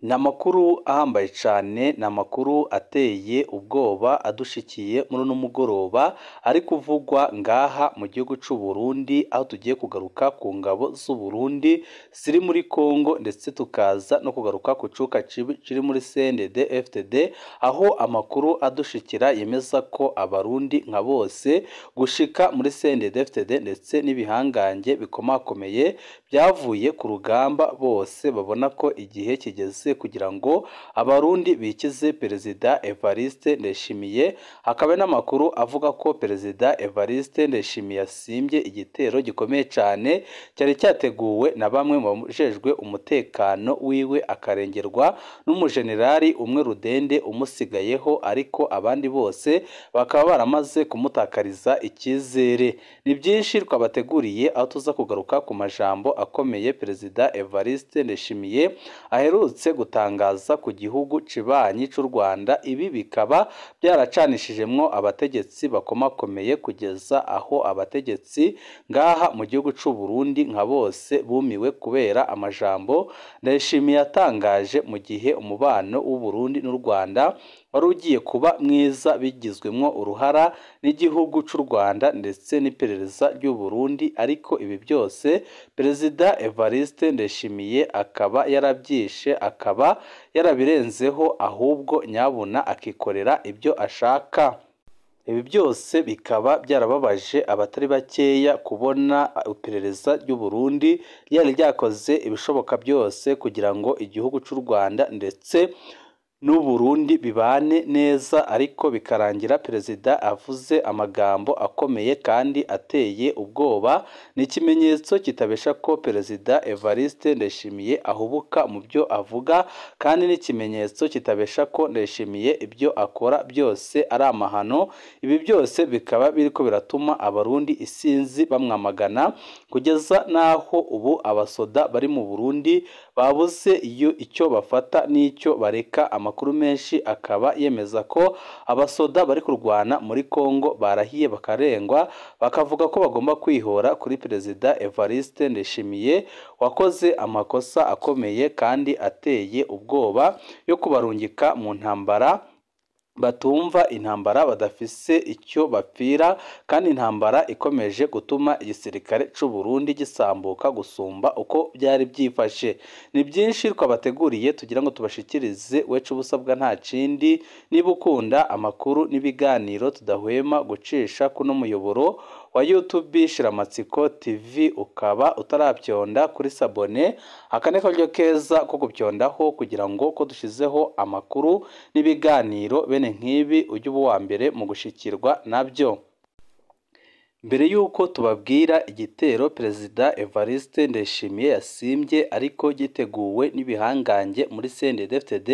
Ni amakuru ahambaye cane, ni amakuru ateye ubwoba adushikiye muri uno mugoroba ari kuvugwa ngaha mu gihugu c'u Burundi, aho tugiye kugaruka ku ngabo z'u Burundi ziri muri Kongo, ndetse tukaza no kugaruka ku cuka cibi kiri muri CNDD FDD, aho amakuru adushikira yemeza ko abarundi nka bose gushika muri CNDD FDD ndetse n'ibihangange bikomakomeye byavuye ku rugamba, bose babona ko igihe kigeze kugira ngo abarundi bikize Perezida Evariste Ndayishimiye. Hakaba n'amakuru avuga ko Perezida Evariste Ndayishimiye yasimbye igitero gikomeye cyane cyari cyateguwe na bamwe mu bajejwe umutekano wiwe, akarengerwa n'umujenerali umwe rudende umusigayeho, ariko abandi bose bakaba baramaze kumutakariza icyizere. Ni byinshi twabateguriye, aho tuza kugaruka ku majambo akomeye Perezida Evariste Ndayishimiye aherutse gutangaza ku gihugu cibanyi c'u Rwanda. Ibi bikaba byaracanishijemwo abategetsi bakomakomeye, kugeza aho abategetsi ngaha mu gihugu c'u Burundi nka bose bumiwe kubera amajambo Ndayishimiye yatangaje, mu gihe umubano w'u Burundi n'u Rwanda wari ugiye kuba mwiza bigizwemwo uruhara n'igihugu c'u Rwanda ndetse n'iperereza ry'u Burundi. Ariko ibi byose Perezida Evariste Ndayishimiye akaba yarabyishe, akaba yarabirenzeho, ahubwo nyabuna akikorera ibyo ashaka. Ibi byose bikaba byarababaje abatari bakeya kubona iperereza ry'u Burundi ryari ryakoze ibishoboka byose kugira ngo igihugu c'u Rwanda ndetse n'u Burundi bibane neza, ariko bikarangira perezida avuze amagambo akomeye kandi ateye ubwoba. Ni ikimenyetso kitabesha ko Perezida Evariste Ndayishimiye ahubuka mu byo avuga, kandi n'ikimenyetso kitabesha ko Ndayishimiye ibyo akora byose ari amahano. Ibi byose bikaba biriko biratuma abarundi isinzi bamwamagana, kugeza n'aho ubu abasoda bari mu Burundi babuze iyo icyo bafata n'icyo bareka. Amakuru menshi akaba yemeza ko abasoda bari kurwana muri Kongo barahiye bakarengwa, bakavuga ko bagomba kwihora kuri Perezida Evariste Ndayishimiye wakoze amakosa akomeye kandi ateye ubwoba yo kubarungika mu ntambara batumva, intambara badafise icyo bapfira, kandi intambara ikomeje gutuma igisirikare c'u Burundi gisambuka gusumba uko byari byifashe. Ni byinshi twabateguriye tugira ngo tubashikirize, wecu ubusabwa nta kindi. Niba ukunda amakuru n'ibiganiro tudahwema gucisha kuno muyoboro wa YouTube Shiramatsiko TV, ukaba utarabyonda kuri sabone, aka ni karyo keza ko kubyondaho kugira ngo ko dushizeho amakuru n'ibiganiro bene nk'ibi ujye uba uwa mbere mu gushikirwa nabyo. Mbere y'uko tubabwira igitero Perezida Evariste Ndayishimiye yasimbye ariko giteguwe n'ibihangange muri CNDD-FDD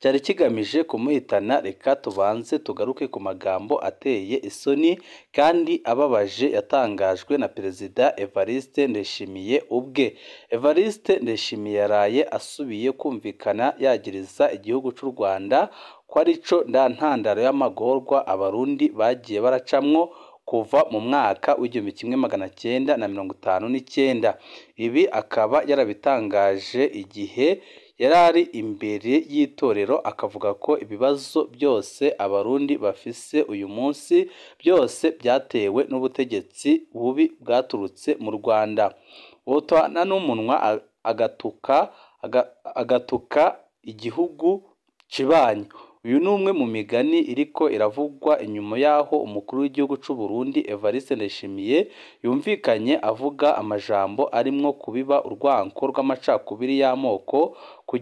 cyari kigamije kumuhitana, reka tubanze tugaruke ku magambo ateye isoni kandi ababaje yatangajwe na Perezida Evariste Ndayishimiye ubwe. Evariste Ndayishimiye yaraye asubiye kumvikana yagiriza igihugu c'u Rwanda ko arico ntandaro y'amagorwa abarundi bagiye baracamwo kuva mu mwaka w'1959. Ibi akaba yarabitangaje igihe yarari imbere y'itorero, akavuga ko ibibazo byose abarundi bafise uyu munsi byose byatewe n'ubutegetsi bubi bwaturutse mu Rwanda. Wotwana n'umunwa agatuka igihugu kibanyi. Uyu ni umwe mu migani iriko iravugwa inyuma y'aho umukuru w'igihugu c'u Burundi Evariste Ndayishimiye yumvikanye avuga amajambo arimwo kubiba urwanko rw'amacakubiri y'amoko ku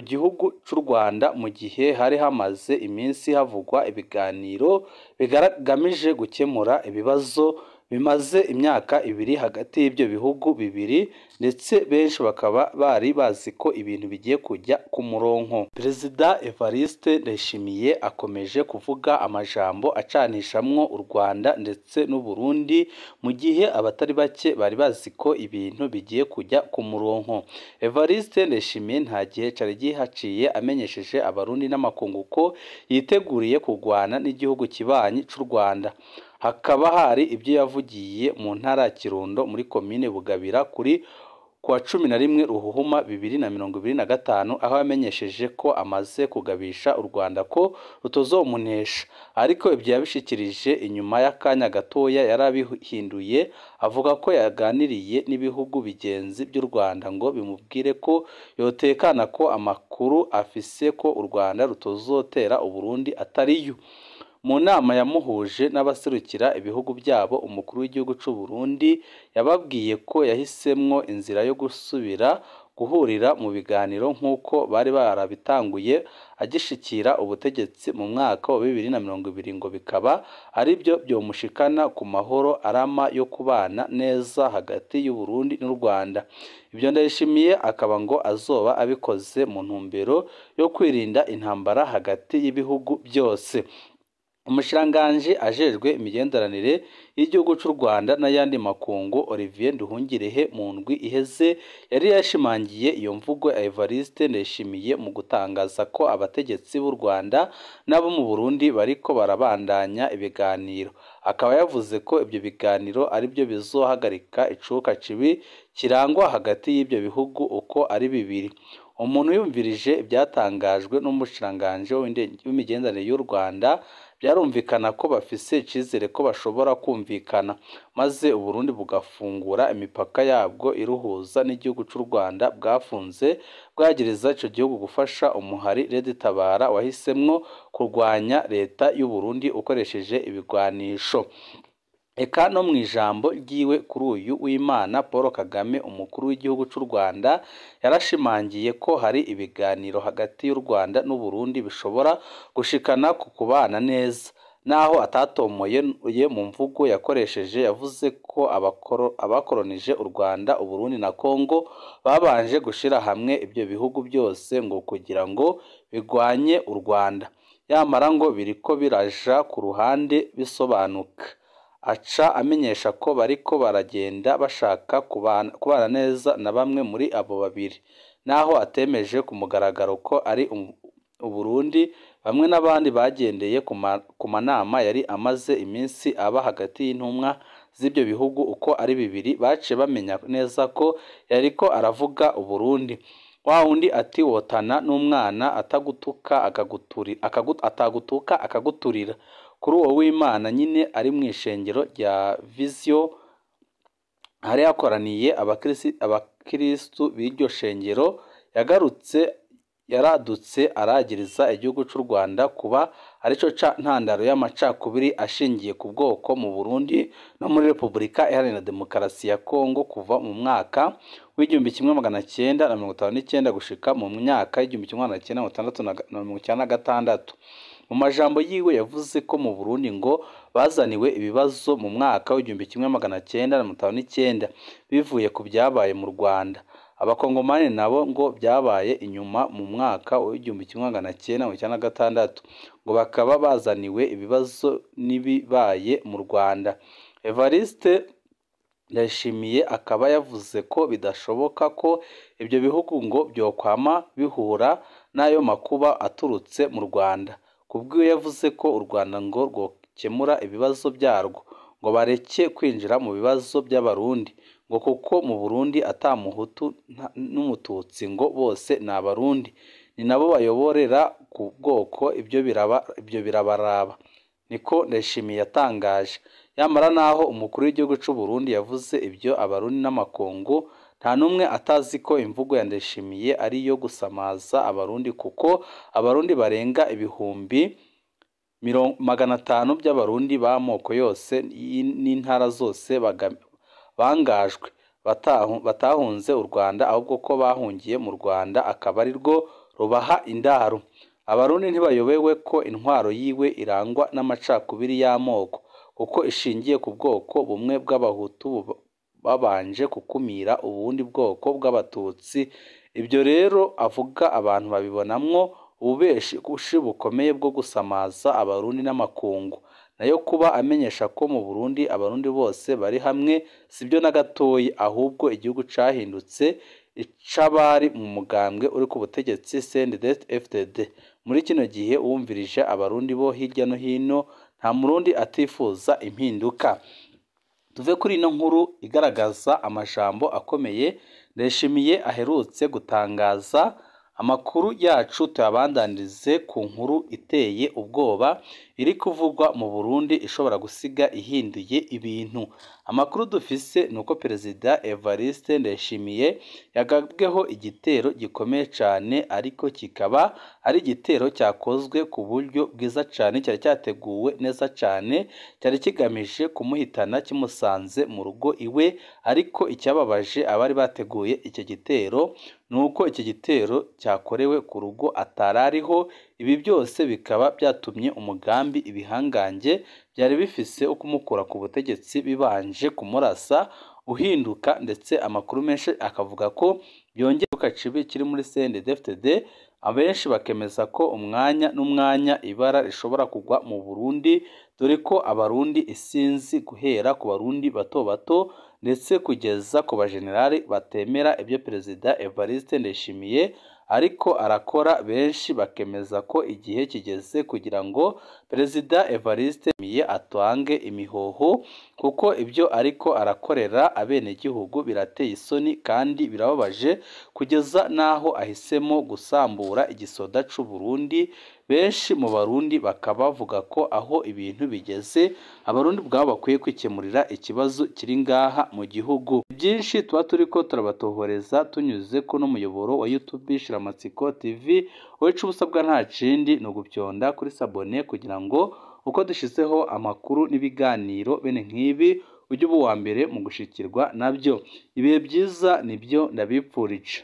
gihugu c'u Rwanda, mu gihe hari hamaze iminsi havugwa ibiganiro bigamije gukemura ibibazo bimaze imyaka ibiri hagati y'ibyo bihugu bibiri, ndetse benshi bakaba bari bazi ko ibintu bigiye kujya ku murongo. Perezida Evariste Ndayishimiye akomeje kuvuga amajambo acanishamwo u Rwanda ndetse n'u Burundi, mu gihe abatari bake bari bazi ko ibintu bigiye kujya ku murongo. Evariste Ndayishimiye nta gihe cari gihaciye amenyesheje abarundi n'amakungu ko yiteguriye kurwana n'igihugu kibanyi c'u Rwanda. Hakaba hari ibyo yavugiye mu ntara ya Kirundo muri komine Bugabira kuri kuwa 11 Ruhuhuma 2025, aho yamenyesheje ko amaze kugabisha u Rwanda ko rutozomunesha. Ariko ibyo yabishikirije inyuma y'akanya gatoya yarabihinduye, avuga ko yaganiriye n'ibihugu bigenzi by'u Rwanda ngo bimubwire ko yotekana, ko amakuru afise ko u Rwanda rutozotera Uburundi atariyo. Mu nama yamuhuje n'abaserukira ibihugu byabo, umukuru w'igihugu c'u Burundi yababwiye ko yahisemwo inzira yo gusubira guhurira mu biganiro nk'uko bari barabitanguye agishikira ubutegetsi mu mwaka wa 2020, ngo bikaba aribyo byomushikana ku mahoro arama yo kubana neza hagati y'u Burundi n'u Rwanda. Ibyo Ndayishimiye akaba ngo azoba abikoze mu ntumbero yo kwirinda intambara hagati y'ibihugu byose. Umushikiranganji ajejwe imigenderanire y'igihugu c'u Rwanda n'ayandi makungu, Olivier Nduhungirehe, mu ndwi iheze yari yashimangiye iyo mvugo ya Evariste Ndayishimiye mu gutangaza ko abategetsi b'u Rwanda n'abo mu Burundi bariko barabandanya ibiganiro. Akaba yavuze ko ibyo biganiro aribyo bizohagarika icuka cibi kirangwa hagati y'ibyo bihugu uko ari bibiri. Umuntu yumvirije ibyatangajwe n'umushikiranganji w'imigenderanire y'u Rwanda, byarumvikana ko bafise icizere ko bashobora kumvikana, maze Uburundi bugafungura imipaka yabwo iruhuza n'igihugu c'u Rwanda bwafunze, bwagiriza ico gihugu gufasha umuhari Red Tabara wahisemwo kurwanya leta y'u Burundi ukoresheje ibigwanisho. Eka no mu ijambo ryiwe kuri uyu w'Imana, Paul Kagame, umukuru w'igihugu c'u Rwanda, yarashimangiye ko hari ibiganiro hagati y'u Rwanda n'u Burundi bishobora gushikana ku kubana neza. Naho atatomoye mu mvugo yakoresheje, yavuze ko abakoronije u Rwanda, u Burundi na Congo babanje gushira hamwe ibyo bihugu byose ngo kugira ngo bigwanye u Rwanda, yamara ngo biriko biraja ku ruhande bisobanuka. Aca amenyesha ko bariko baragenda bashaka kubana neza na bamwe muri abo babiri, naho atemeje ku mugaragaro ko ari Uburundi. Bamwe n'abandi bagendeye ku manama yari amaze iminsi aba hagati y'intumwa z'ibyo bihugu uko ari bibiri, baciye bamenya neza ko yariko aravuga Uburundi. Wa wundi ati wotana n'umwana atagutuka akaguturira. Kuri uwo w'Imana nyine ari mu ishengero rya Vision, hari hakoraniye abakristu b'iryo shengero, yagarutse yaradutse aragiriza igihugu c'u Rwanda kuba arico ntandaro y'amacakubiri ashingiye ku bwoko mu Burundi no muri Repubulika Iharanira Demokarasi ya Kongo kuva mu mwaka w'1959 gushika mu myaka y'1996. Mu majambo yiwe yavuze ko mu Burundi ngo bazaniwe ibibazo mu mwaka w'1959 bivuye ku byabaye mu Rwanda. Abakongomani nabo ngo byabaye inyuma mu mwaka w'1996, ngo bakaba bazaniwe ibibazo n'ibibaye mu Rwanda. Evariste Ndayishimiye akaba yavuze ko bidashoboka ko ibyo bihugu ngo byokwama bihura n'ayo makuba aturutse mu Rwanda. Kubwiwe yavuze ko u Rwanda ngo rwokemura ibibazo byarwo, ngo bareke kwinjira mu bibazo by'Abarundi, ngo kuko mu Burundi ata Muhutu n'Umututsi, ngo bose ni Abarundi, ni nabo bayoborera ku bwoko, ibyo birabaraba. Niko Ndayishimiye yatangaje. Yamara naho umukuru w'igihugu c'u Burundi yavuze ibyo, Abarundi n'amakungu nta n'umwe atazi ko imvugo ya Ndayishimiye ari iyo gusamaza Abarundi, kuko Abarundi barenga ibihumbi 500 by'Abarundi b'amoko yose n'intara zose bangajwe batahunze u Rwanda, ahubwo ko bahungiye mu Rwanda akaba ari rwo rubaha indaro. Abarundi ntibayobewe ko intwaro yiwe irangwa n'amacakubiri y'amoko, kuko ishingiye ku bwoko bumwe bw'Abahutu babanje gukumira ubundi bwoko bw'Abatutsi. Ibyo rero avuga abantu babibonamwo ububeshi bukomeye bwo gusamaza Abarundi n'amakungu. Nayo kuba amenyesha ko mu Burundi Abarundi bose bari hamwe sibyo na gatoyi, ahubwo igihugu cahindutse ic'abari mu mugambwe uri ku butegetsi CNDD-FDD. Muri kino gihe uwumvirije Abarundi bo hirya no hino, nta Murundi atifuza impinduka. Tuve kuri ino nkuru igaragaza amajambo akomeye Ndayishimiye aherutse gutangaza. Amakuru yacu tuyabandanirize ku nkuru iteye ubwoba iri kuvugwa mu Burundi ishobora gusiga ihinduye ibintu. Amakuru dufise ni uko Perezida Evariste Ndayishimiye yagabweho igitero gikomeye cane, ariko kikaba ari igitero cyakozwe ku buryo bwiza cane, cyari cyateguwe neza cane, cyari kigamije kumuhitana kimusanze mu rugo iwe. Ariko icyababaje abari bateguye icyo gitero ni uko iki gitero cyakorewe ku rugo atarariho. Ibi byose bikaba byatumye umugambi ibihangange byari bifise wo kumukura ku butegetsi bibanje kumurasa uhinduka, ndetse amakuru menshi akavuga ko byongera cibi kiri muri CNDD-FDD. Abenshi bakemeza ko umwanya n'umwanya ibara rishobora kugwa mu Burundi, dore ko abarundi isinzi guhera ku barundi bato bato ndetse kugeza ku bajenerali batemera ibyo Perezida Evariste Ndayishimiye ariko arakora. Benshi bakemeza ko igihe kigeze kugira ngo Perezida Evariste Ndayishimiye atange imihoho, kuko ibyo ariko arakorera abenegihugu birateye isoni kandi birababaje, kugeza n'aho ahisemo gusambura igisoda c'u Burundi. Benshi mu barundi bakaba bavuga ko aho ibintu bigeze abarundi ubwabo bakwiye kwikemurira ikibazo kiri ngaha mu gihugu. Byinshi tuba turiko turabatohoreza tunyuze kuno muyoboro wa YouTube Shiramatsiko TV. Wowe ico usabwa nta kindi ni ugupyonda kuri sabone kugira ngo uko dushizeho amakuru n'ibiganiro bene nk'ibi ujye uba uwa mbere mu gushikirwa nabyo. Ibihe byiza nibyo ndabipfurije.